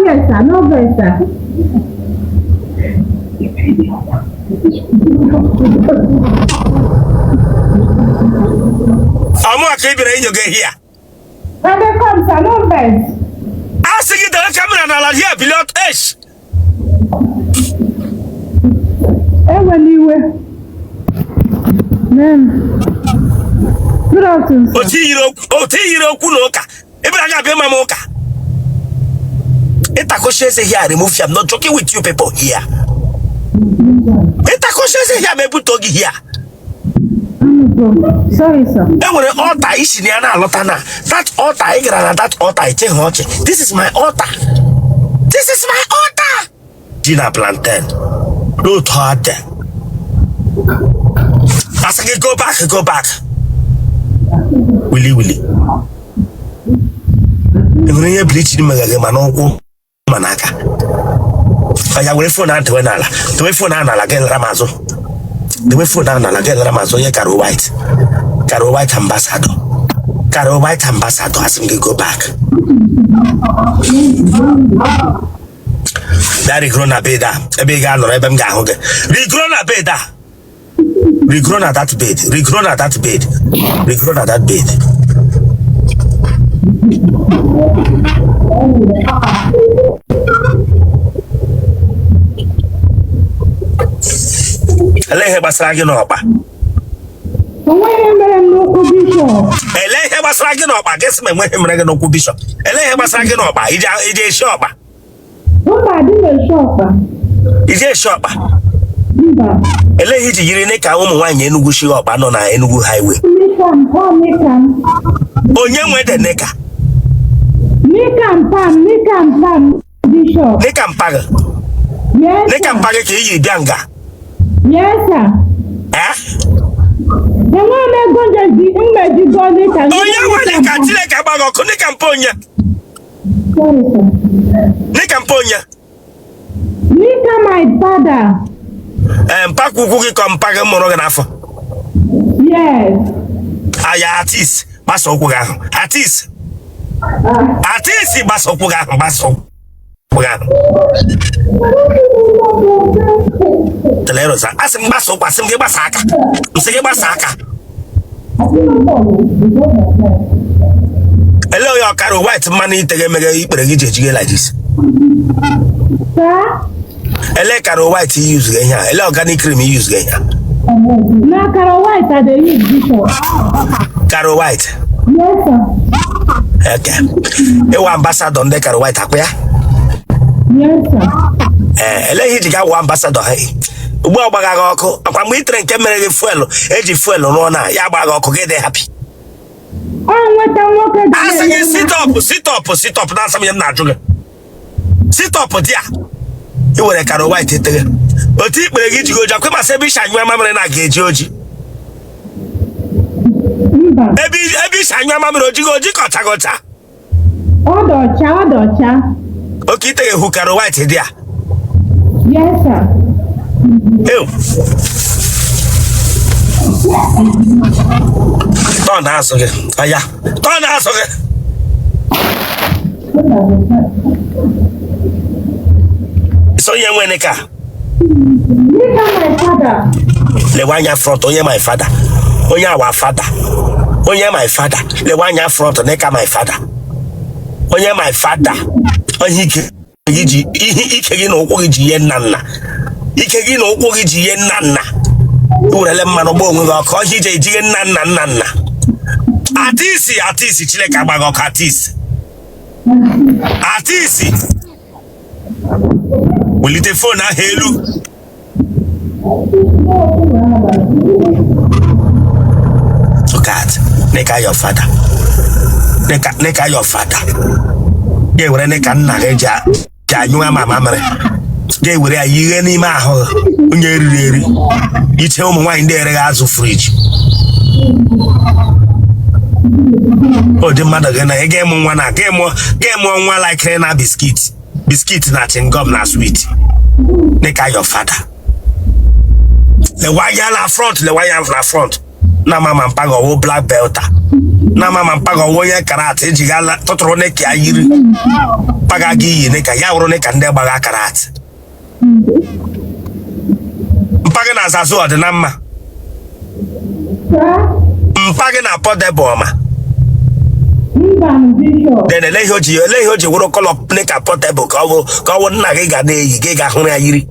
here, sir. No vex, sir. Ọ mụ ka ị bịara inyoga ehi a? I dey come, sir. No vex. A sị gị dewe camera n'ala here, bilie ọtọ esh. Ewela iwe. Ma'am. Good afternoon, sir. Otu yiri okwu na ụka ị bịara ga-abịa ịma m ụka ịtakọchi eze here. Remove here. I'm not joking with you people here. Ịtakọchi eze here ma ebuto gị here. Sorry, sir. E nwere altar i si na ya na-alọta na that altar ị gara na that altar ịchịghị ọchị. This is my altar, this is my altar. Ji na plantain n'otu ọ dị asị gị go back, go back wili wili. E nwere ihe bleaching mega gị ma n'ụkwụ ma n'aka ya. Were phone ahụ dewe n'ala, dewe phone ahụ n'ala, gị lara m azụ. Dewe phone ahụ n'ala, gị lara m azụ. Onye Caro White, Caro White ambassador, Caro White ambassador, asị m gị go back. Bịa rigoro na bed a ebe ị ga-anọrọ ebe m ga-ahụ gị. Rigoro na bed a, rigoro na that bed, rigoro na that bed, rigoro na that bed. Elee ihe gbasara gị n'ọkpa? Onweghị ihe mere m n'ụkwụ, Bishop. Elee ihe gbasara gị n'ọkpa? Gị sị m enweghị mere gị n'ụkwụ, Bishop. Elee ihe gbasara gị n'ọkpa? Ije esi ọkpa? Mba, adị m esi ọkpa. Ije esi ọkpa? Mba. Elee ihe iji yiri knicker ụmụ nwaanyị Enugu shigha ọkpa nọ na Enugu highway? Knicker m, ọ knicker m. Onye nwe the knicker? Knicker mpa m, knicker mpa m, Bishop. Knicker mpa gị? Yes, Knicker sir. mpa gị ka i yi bịa nga? Yes, sir. Eh? Enweghị m ego njeji mmejigo knicker. Onye nwe knicker? Chineke agba gị ọkụ. Knicker mpa onye? Sorry, sir. Knicker mpa onye? Knicker my father. Ee, mpa ukwu gị ka mpa gị mụrụ gị n'afọ? Yes. Aya, artist, gbasa ụkwụ gị ahụ. Artist, artist, gbasa ụkwụ gị ahụ, gbasa ụkwụ gị ahụ. Telerosa, asị m gbasa ụkwụ, asị m gị gbasa aka, m sị gị gbasa aka. Ele onye Caro White mmanụ ite ga-emeghe ikpere gị ji ejige like this? Ele Caro White i use ihe a? Ele organic cream i use ihe a? Na Caro White I dey use, Bishop. Caro White? Yes, sir. Okay. Ị wụ ambassador ndị Caro White, akwa ya? Yes, sir. Ee, ele ihe iji ga wụ ambassador ha ugbu a gbagha gị ọkụ akwa mgbe i tere nke mere gị fuel eji fuel rụọ na ya gbagha ọkụ gị dị happy? Ọ nweta nwoke ga Asị gị na-enye m sit up, sit up, sit up. Na-asa m ihe m na-ajụ gị. Sit up dị a i were Caro White tere otu ikpere gị jigo oji akwa masị ebe isi anyụ mamịrị na ga-eji oji? Mba. Ebe isi anyụ mamịrị ojigo oji ka ọchago ọcha? Ọ dị ọcha, ọ dị ọcha. Okay, ite hu Caro White dị a? Yes, sir. Ew. Tọọ na azụ gị. Aya. Tọọ na azụ gị. So onye nwe knicker? Knicker my father. Lewe anya front, onye my father. Onye our father. Onye my father. Lewe anya front, knicker my father. Onye my father. Onye ike gị ji ihe ike gị na ụkwụ gị ji ihe nna nna. Ike gị na ụkwụ gị ji ihe nna nna. I werele mmanụ gba onwe gị ọkụ ọhịa ije ejighe nna nna nna nna. Artist, artist, Chineke agba gị ọkụ, artist. Artist. Welite phone ahụ elu. Look at knicker your father. Knicker, knicker your father. Ga-ewere knicker nna gị ji anyụ ama mamịrị. Ga-ewere ya yighe n'ime ahụ gị. Onye eriri eri. Iche ụmụ nwaanyị ndị ereghị azụ fridge. Ụdị mmadụ gị na ị ga-ịmụ nwa na ga-ịmụ nwa like na biscuit. Biscuit na chewing gum na sweet. Knicker your father. Lewe anya na front, lewe anya na front. Na mama mpa gị ọwụ black belter. Na mama mpa gị ọwụ onye karate eji ga tụtụrụ knicker ya yiri. Mpa gị aga iyi knicker ya wụrụ knicker ndị gbagha karate. Mpa gị na Zazu ọ dị na mma? Mpa gị na Portable ọma? Then ele ihe o ji ele ihe o ji wụrụ colour knicker Portable ka ọ wụ nna gị ga na-eyi gị ga-ahụrụ ya yiri.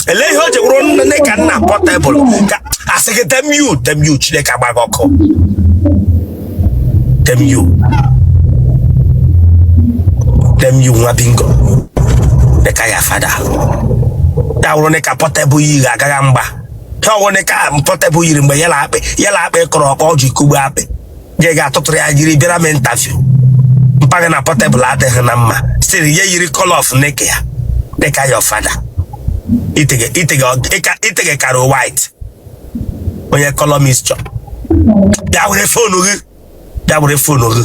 Ele ihe o ji wụrụ knicker nna Portable ka asị gị damn you, damn you, Chineke agba gị ọkụ. Damn you. Damn you, nwa bingo. Knicker ya father. Ya wụrụ knicker Portable yiri agaghị mgba. Ya ọwụ knicker Portable yiri mgbe ya la akpị kọrọ ọkọ o ji kugbu akpị. Gị ga-atụtụrụ ya yiri bịara m interview. Mpa gị na Portable adịghị na mma. Still ya yiri colour of knicker ya. Knicker your father. Itege caro white. Onye colour mixture. Bịa were phone gị. Bịa were phone gị.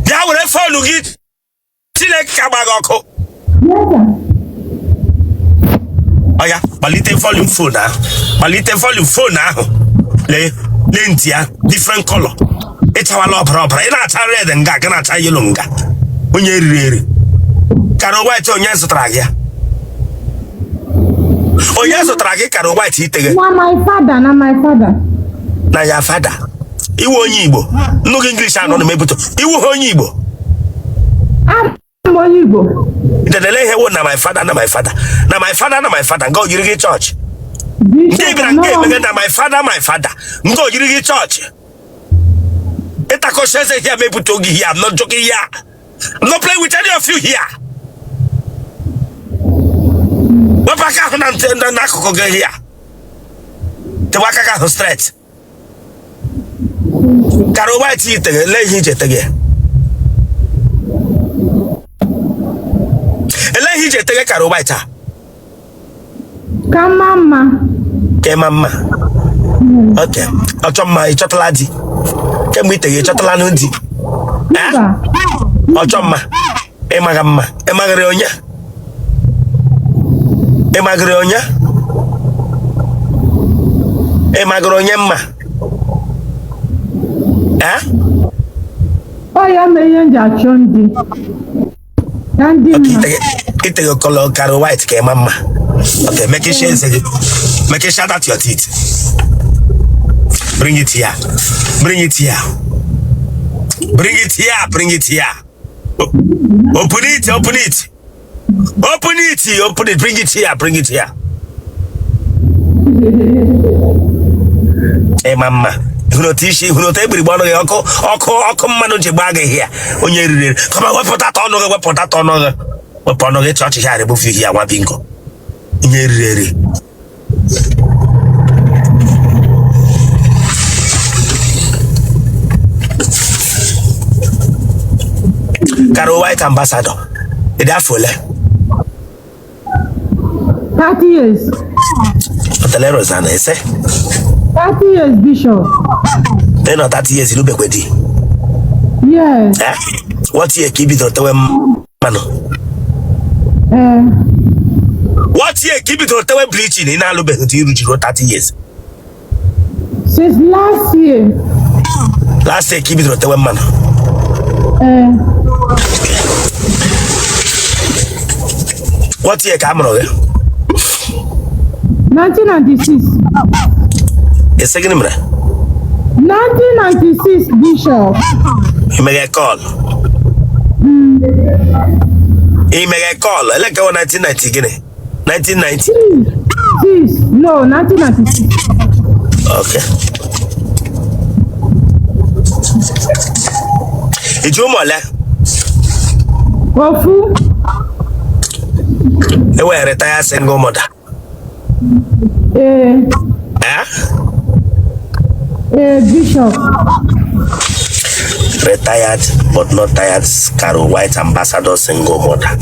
Bịa were phone gị. Chineke agba gị ọkụ. Ọya, gbalite volume phone ahụ. Gbalite volume phone ahụ. Lee, lee ntị ya, different color. Ịchawala ọbara ọbara, ị na-acha red nga, gị na-acha yellow nga. Onye eriri eri. Caro white onye zụtara gị ya? Onye zụtara gị caro white iteghe? Na my father, na my father. Na ya father. Iwu onye Igbo. Nnukwu English anọ na mebụta. Iwu ha onye Igbo. Abụ m onye Igbo. Dedele ihe wụ na my father, na my father, na my father, na my father. Nga o yiri gị chọọchị. Nke bịara nke emeghe na my father, my father. Nke o yiri gị chọọchị. Ịtakọcha eze here mebụta oge here. I'm not joking here. I'm not playing with any of you here. Wepụ aka ahụ na ntị n'akụkụ gị here. Tewe aka gị ahụ straight. Caro white iteghe, lee ihe iji eteghe. Elee ihe iji eteghe caro white a? Ka mma mma. Ka ịma mma. Ok, ọchọ mma. Ị chọtala di kemgbe iteghe? Ị chọtala nụ di? Mba. Ọchọ mma, ịmaga mma, ịmaghịrị onye, ịmaghịrị onye, ịmaghịrị onye mma. Eh? Ọ ya mere ihe m ji achọ ndị. Ka ndị Ok. mma. Iteghe colour caro white ka ịma mma. Ok, make sure eze gị, make sure that your teeth. Bring it here, bring it here, bring it here, bring it here. Open it, open it, open it, open it. Bring it here, bring it here. Ịma mma. Hụrụ otu isi, hụrụ otu egbirigbe ọnụ gị, ọkụ ọkụ ọkụ mmanụ ji gbaa gị hịa. Onye riri eri kama wepụta ta ọnụ gị, wepụta ta ọnụ gị, wepụ ọnụ gị. Chọọchị ya arịbụfu ihe ya. Nwa bingo, onye riri eri. Caro White ambassador, ịdị afọ ole? 30 years. Otele Rosanna ese. 30 years, Bishop. Ị nọ 30 years, irubekwe di? Yes. Eh? What year ka i bidoro tewe mmanụ? Eh. What year ka i bidoro tewe bleaching? Ị na-alụbeghị di, iru jiri 30 years. Since last year. Last year ka i bidoro tewe mmanụ? Eh. What year ka a mụrụ gị? 1996. Ese gịnị mere? 1996, Bishop. Imeghe call, imeghe call. Elekewo 1990 gịnị? 1990? Six. No, 1996. Okay. Iji ụmụ ole? Ofu. Ewere retire single mother? Eh. Eh? Eh, Bishop. Retired but not tired, Caro White ambassador, single mother.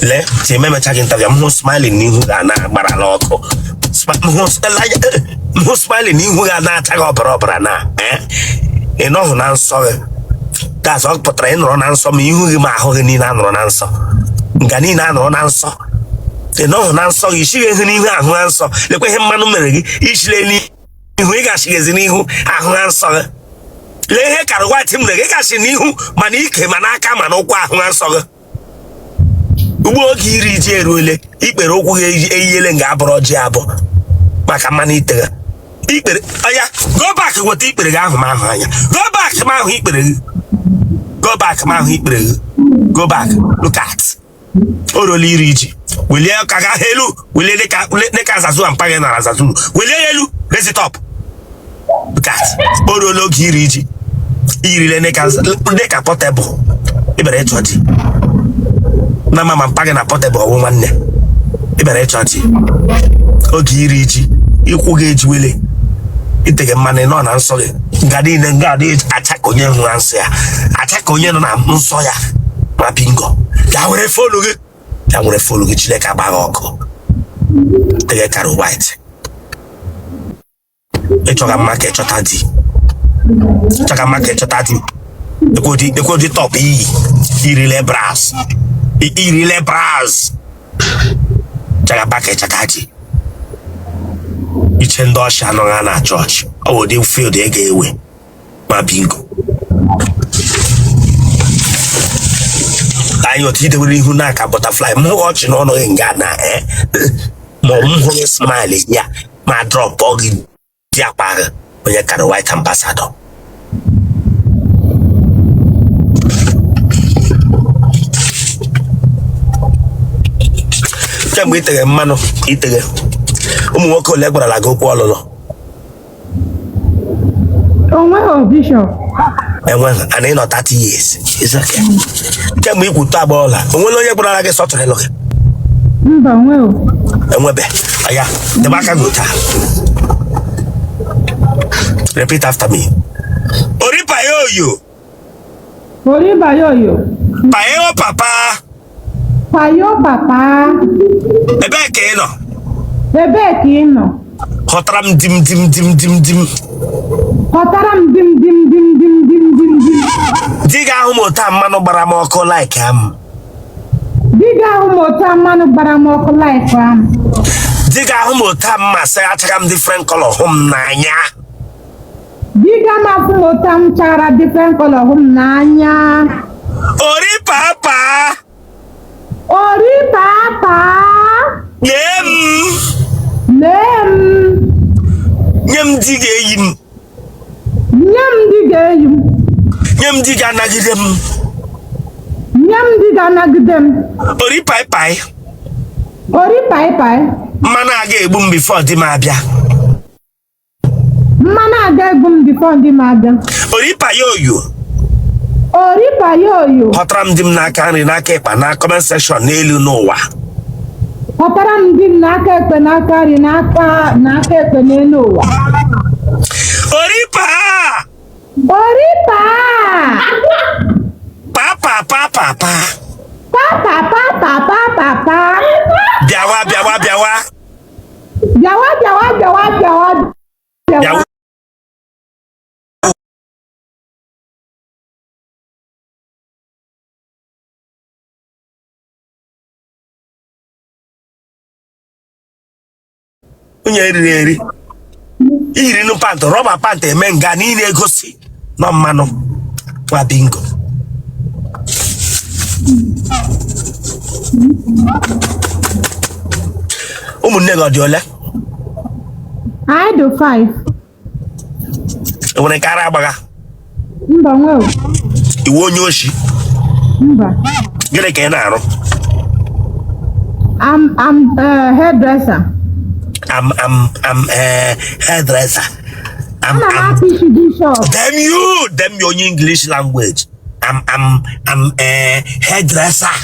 Lee ti ememecha gị interview, m hụ smiling n'ihu gị a na-agbarala ọkụ. M hụ smiling n'ihu gị a na-acha gị ọbara ọbara na ị nọhụ na nsọ gị. That's ọ pụtara ị nọrọ na nsọ, ma ihu gị ma ahụ gị niile anọrọ na nsọ, nga niile anọrọ na nsọ. Ị nọghị na nsọ gị, isighị ehu n'ihu ahụ na nsọ. Lekwa ihe mmanụ mere gị, isile n'ihu, ị gasịghịzi n'ihu ahụ na nsọ gị. Lee ihe Caro White mere gị, ị gasị n'ihu, ma na ike, ma n'aka, ma n'ụkwụ ahụ na nsọ gị. Ugbu oge iri ji eruole, ikpere ụkwụ gị eyiele nga abụrụ ji abụ maka mmanụ itegha ikpere anya. Go back, weta ikpere gị ahụ m ahụ anya. Go back m ahụ ikpere gị. Go back m ahụ ikpere gị. Go back, look at o ruola iri ji. Welie aka gị ahụ elu, welie dịka azazu mpa gị nara azazu. Welie ya elu, raise it up. Look at o ruola oge iri ji. Irile dịka Portable. Ị bịara ịchọ di na mama mpa gị na Portable ọwụ nwanne. Ị bịara ịchọ di oge iri ji, ịkwụ gị ejiwele iteghe mmanụ, ị nọ na nsọ gị nga niile nga adị acha ka onye hụrụ nsọ ya, acha ka onye nọ na nsọ ya. Ma bingo, bịa were phone gị, bịa were phone gị. Chineke agbaghị ọkụ. Teghe Caro White, ịchọga mma ka ịchọta di, ịchọga mma ka ịchọta di. Ekwodi top iyi irile bras, irile bras, chọga mma ka ịchọta di. Iche ndị ọcha anọghị na chọọchị, ọ bụ ụdị field ị ga-ewe. Ma bingo, anyị otu idewere ihu n'aka butterfly m hụ ọchị n'ọnụ gị nga na ma m hụ gị smile ya ma drop gị di akpa gị, onye Caro White ambassador. Kemgbe iteghe mmanụ iteghe, ụmụ nwoke ole gwarala gị okwu ọlụlụ? Onweghị, Bishop. Enweghị, and ị nọ 30 years. It's okay. Kemgbe ikwuto agbọọla, onwere onye gwarala gị sọtụrụ ịlụ gị? Mba, onweghị. Enwebe ya. Debe aka gị taa. Repeat after me. Ori payoyo. Ori bayoyo. Payo papa. Payo papa. Ebee ka ị nọ? Ebee ka ị nọ? Ghọtara m dim dim dim dim dim. Ghọtara m dim dim dim dim dim dim dim. Di ga-ahụ m otu a mmanụ gbara m ọkụ like am. Di ga-ahụ m otu a mmanụ gbara m ọkụ like am. Di ga-ahụ m otu a mma sị achaga m different color hụ m n'anya. Di ga-ahụ m otu a m chara different color hụ m n'anya. Ori papa. Ori papa. Nye m. Lee m. Nye m di ga-eyi m. Nye m di ga-eyi m. Nye m di ga-anagide m. Nye m di ga-anagide m. Ori pai pai. Ori pai pai. Mmanụ aga egbu m before di m abịa. Mmanụ aga egbu m before di m abịa. Ori payoyo. Ori payoyo. Ghọtara m di m n'aka nri, n'aka ịkpa, na comment section, n'elu n'ụwa. Ghọtara m di m n'aka ekpe, n'aka nri, n'aka ekpe, n'elu ụwa. Ori pa. Ori pa. Pa pa pa pa pa. Pa pa pa pa pa pa pa. Bịawa bịawa bịawa. Bịawa bịawa bịawa bịawa. Bịawa. Onye eriri eri iyirinu pant, rọba pant eme nga niile egosi nọ mmanụ nwa bingo. Ụmụnne gị ọ dị ole? Anyị dị 5. Enwere nke ara agbagha? Mba, nwe. Iwu onye oshi? Mba. Gịnị ka ị na-arụ? I'm hairdresser. I'm hairdresser. I'm Ana m I'm akpa isi, Bishop. Damn you, damn you, onye English language. I'm hairdresser.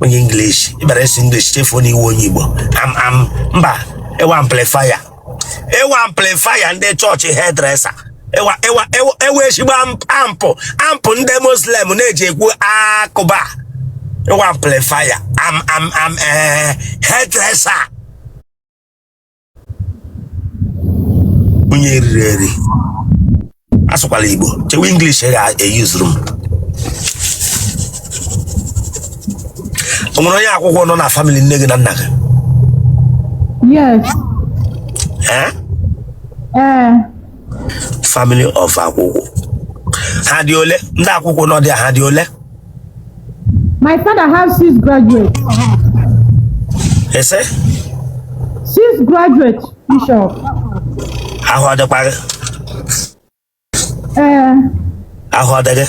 Onye English, ị bịara esi English chefuo na iwu onye Igbo. I'm mba, ewa amplifier. Ewa amplifier ndị chọọchị hairdresser. Ewa ewa ewa ewa ezigbo amp amp ndị Muslim na-eji ekwu akụba. Ewa amplifier. I'm hairdresser. Onye eriri eri. Asụkwala Igbo, chewe English ga-eyuzuru m. O nwere onye akwụkwọ nọ na family nne gị na nna gị? Yes. Eh? Ee. Family of akwụkwọ ha dị ole? Ndị akwụkwọ nọ dị ha dị ole? My father has six graduates. Ese? Six graduates, Bishop. Ahụ ọ dịkwa gị? Ee. Ahụ ọ dị gị?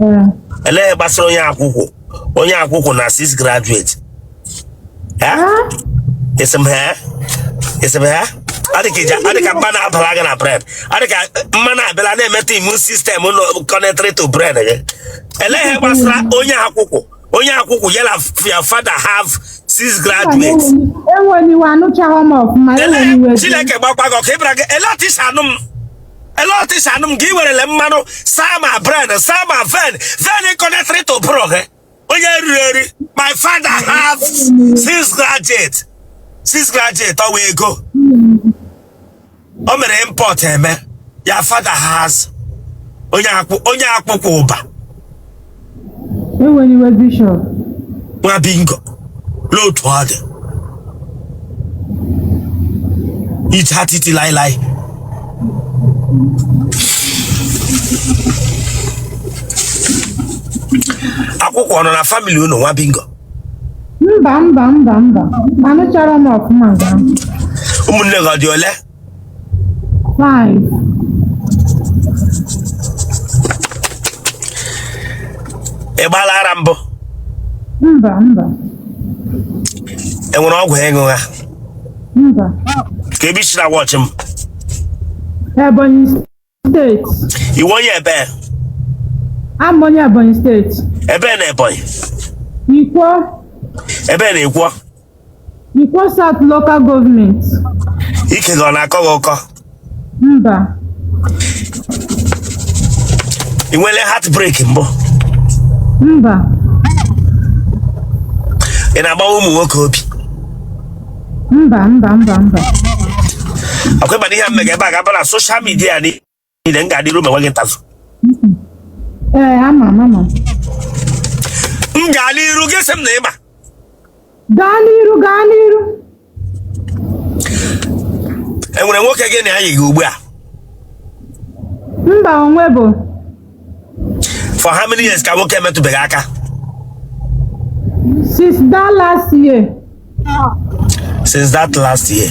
Ee. Elee ihe gbasara onye akwụkwọ onye akwụkwọ na six graduate? Eh? Esi m ha? Esi m ha? Ọ dị ka ija, ọ dị ka mmanụ abala gị na brain. Ọ dị ka mmanụ abịala na-emetụ immune system nọ connected to brain gị. Elee ihe gbasara onye akwụkwọ onye akwụkwọ ya na your father have six graduates? Ewela iwe, anụchaghị m ọfụma, ewela iwe. Chineke gbakwa gị ọkụ ịbara gị. Elee otu i si anụ m? Elee otu i si anụ m gị werele mmanụ saa ma brain saa ma vein vein connected to brain gị? Onye riri eri. My father have six graduate six graduate ọwa ego o mere import eme. Your father has onye akwụ onye akwụkwọ ụba. Ewela iwe, Bishop. Nwa bingo n'otu ọ dị ije atiti laịlaị. Akwụkwọ nọ na family unu, nwa bingo? Mba, mba, mba, mba, anụchara m ọfụma nga. Ụmụnne gị ọ dị ole? Five. Ị gbala ara mbụ? Mba, mba. E nwere ọgwụ ịṅụ ha? Mba. Ka ebe i si na watch m? Ebonyi State. Ị wụ onye ebe? Abụ m onye Ebonyi State. Ebe na Ebonyi? Ikwo. Ebe na Ikwo? Ikwo South Local Government. Ike gị ọ na-akọ gị ụkọ? Mba. Ị nwele heartbreak mbụ? Mba. Ị na-agbawa ụmụ nwoke obi? Mba, mba, mba, mba. Ọkwa ịma na ihe a mmega ebe a ga-aba na social media niile, m ga-adịru ma nweghị ntazu. Ee, ama m, ama m. M ga-ala iru gị sị m na ịma. Gaa n'iru, gaa n'iru. E nwere nwoke gị na ya yi gị ugbu a? Mba, onwe bụ. For how many years ka nwoke emetụbeghị aka? Since that last year. Since that last year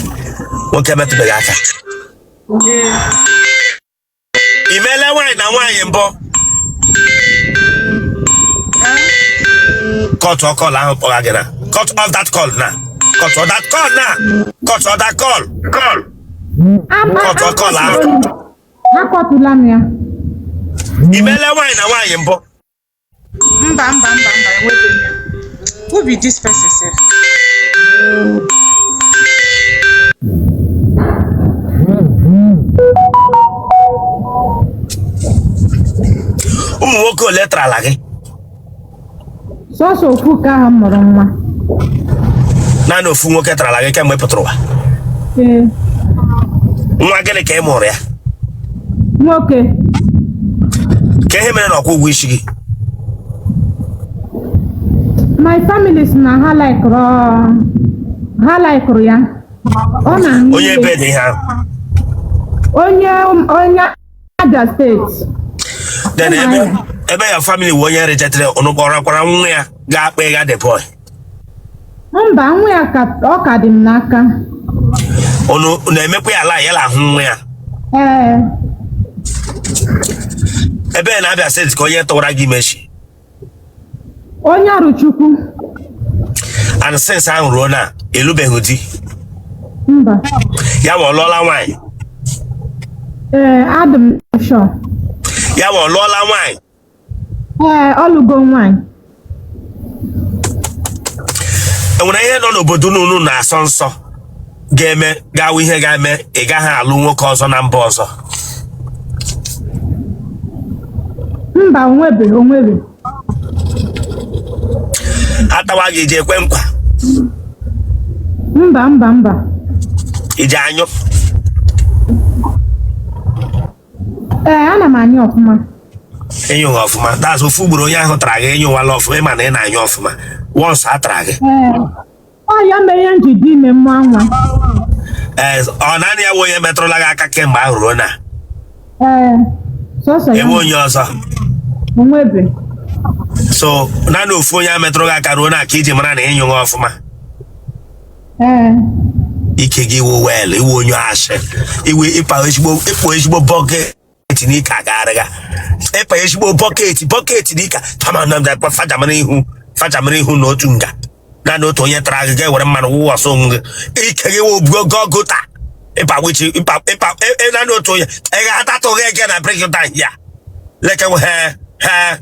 nwoke emetụbeghị aka. I meela nwaanyị na nwaanyị mbụ? Cut off call ahụ kpọga gị na. Cut off that call na. Cut off that call na. Cut off that call. Call. Cut off call ahụ. Akọtụla m ya. I meela nwaanyị na nwaanyị mbụ? Mba, mba, mba, mba, enwebeghị m ya. Who be this person sef? Ụmụ nwoke ole tarala gị? Sọsọ ofu ka ahụ m mụrụ nwa. Naanị ofu nwoke tarala gị kemgbe ị pụtara ụwa? Ee. Nwa gịnị ka ị mụrụ ya? Nwoke. Ka ihe mere na ọ kwụ ụgwọ isi gị? My family si na ha laikụrụ ha laikụrụ ya. Ọ na-aṅụ Onye ihe. ebe dị ihe ahụ? Onye onye Abia State. Then ebe ebe ya family wụ onye rejected unu kpọrọkwara nwa ya ga-akpa ịga the boy? Mba, nwa ya ka ọ ka dị m n'aka. Unu na-emekwa ya ala ya la ahụ nwa ya? Ee. Ebe na Abia State ka onye tụwara gị ime shi? Onye Arọchukwu. And since ahụ ruo na ị lụbeghị di? Mba. Ya ma ọ lụọla nwaanyị? Ee, adị m sure. Ya ma ọ lụọla nwaanyị? Ee, ọ lụgo nwaanyị. Enwere ihe nọ n'obodo unu na-asọ nsọ ga-eme ga-awụ ihe ga-eme ị gaghị alụ nwoke ọzọ na mba ọzọ? Mba, onwebe, onwebe. Atawa gị iji ekwe nkwa? Mba, mba, mba. Iji anyụ? Ee, ana m anyụ ọfụma. Ịnyụghị ọfụma. That's ofu ugboro onye ahụ tara gị, ịnyụwala ọfụma. Ịma na ị na-anyụ ọfụma once a tara gị. Ee, ọ ya mere ihe m ji dị ime mụọ nwa. Ee, ọ naanị ya bụ onye metụrụla gị aka kemgbe ahụ ruo na? Ee, sọsọ ya. Enwe onye ọzọ? Onwebe. So naanị ofu onye a metụrụ gị aka ruo na ka iji mara na ịnyụghị ọfụma? Ee. Ike gị wụ well, iwu onye ashị, iwe ịpa ezigbo, ịkpọ ezigbo bucket n'ike agagharịga, ịpa ezigbo bucket, bucket n'ike kama na ndị fajamara ihu, fajamara ihu na otu nga. Naanị otu onye tara gị, ga-ewere mmanụ wụwasị onwe gị. Ike gị wụ gota ịpa wichi ịpa ịpa naanị otu onye ị ga-atatụ gị ege na break down ya leke he he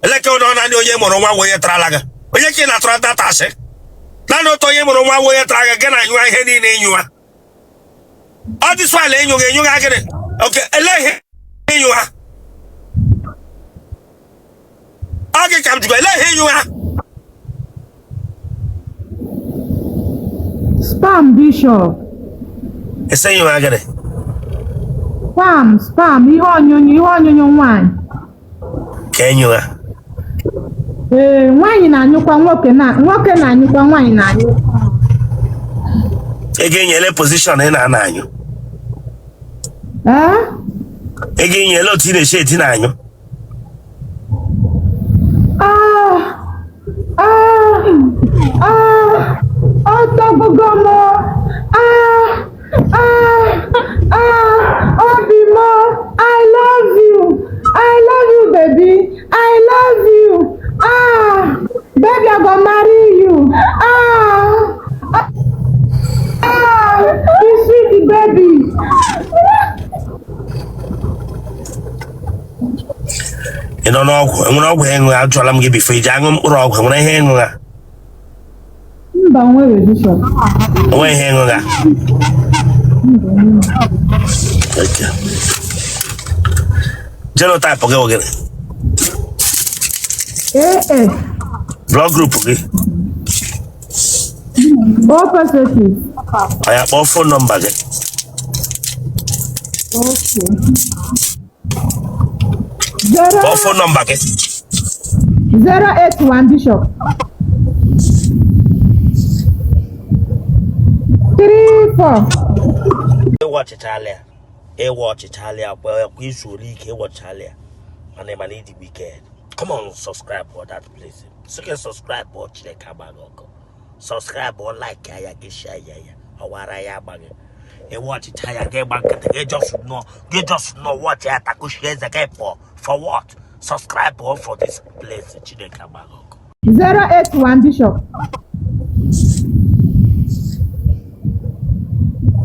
leke ụlọ. Naanị onye mụrụ nwa onye tarala gị, onye ka ị na-atụrụ data asị. Naanị otu onye mụrụ nwa onye tara gị, gị na anyụwa ihe niile ịnyụwa. Ọ dị swala ịnyụghị ịnyụghị gịnị? Oke ele ihe ịnyụwa ọ gị ka m jụkwa, ele ihe ịnyụwa? Sperm, Bishop. Ese ịnyụwa gịnị? Sperm, sperm, ihe onyonyo, ihe onyonyo nwaanyị. Ka ịnyụwa? Ee, nwaanyị na-anyụkwa, nwoke na nwoke na-anyụkwa, nwaanyị na-anyụ. Ị ga-enyele position ị na-ana anyụ? Ee? Ị ga-enyele otu ị na-esi eti na anyụ? Ah, ah, ah, ọtọgbugo m. Ah, ah, ah, obi m, I love you, I love you, baby, I love you. Ah, baby, I go marry you. Ah, ah, you sweet baby. Ị nọ n'ọgwụ? Enwere ọgwụ ịṅụ? Ajụọla m gị before, iji aṅụ mkpụrụ ọgwụ? Enwere ihe ịṅụ ha? Mba, nwere, Bishop. Enweghị ihe ịṅụ ha? Okay. Genotype gị wụ gịnị? AS. Blood group gị? O positive. Ọ ya, kpọọ phone number gị. Okay. Zero Kpọọ phone number gị. 081, Bishop. 34. Ịwa ọchịchala ya, ịwa ọchịchala ya kwa kwa izu ole ike ịwọchala ya, mana ịma na ịdị wicked. Come on, subscribe for that place. Sị subscribe ọ, Chineke agbaghị ọkụ. Subscribe ọ, like ya, gị share ya, ya ọwara ya agbaghị. Ịwa ọchịcha ya, gị gba nkịtị, gị just nọ, gị just nọ watch ya, takushi eze gị pụọ. For what? Subscribe ọ for this place. Chineke agbaghị ọkụ. 081, Bishop.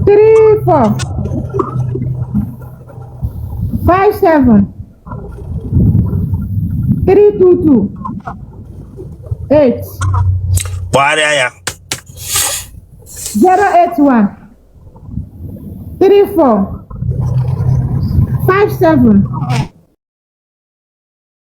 34 57 322 8. Kpọgharịa ya. 081 34 57.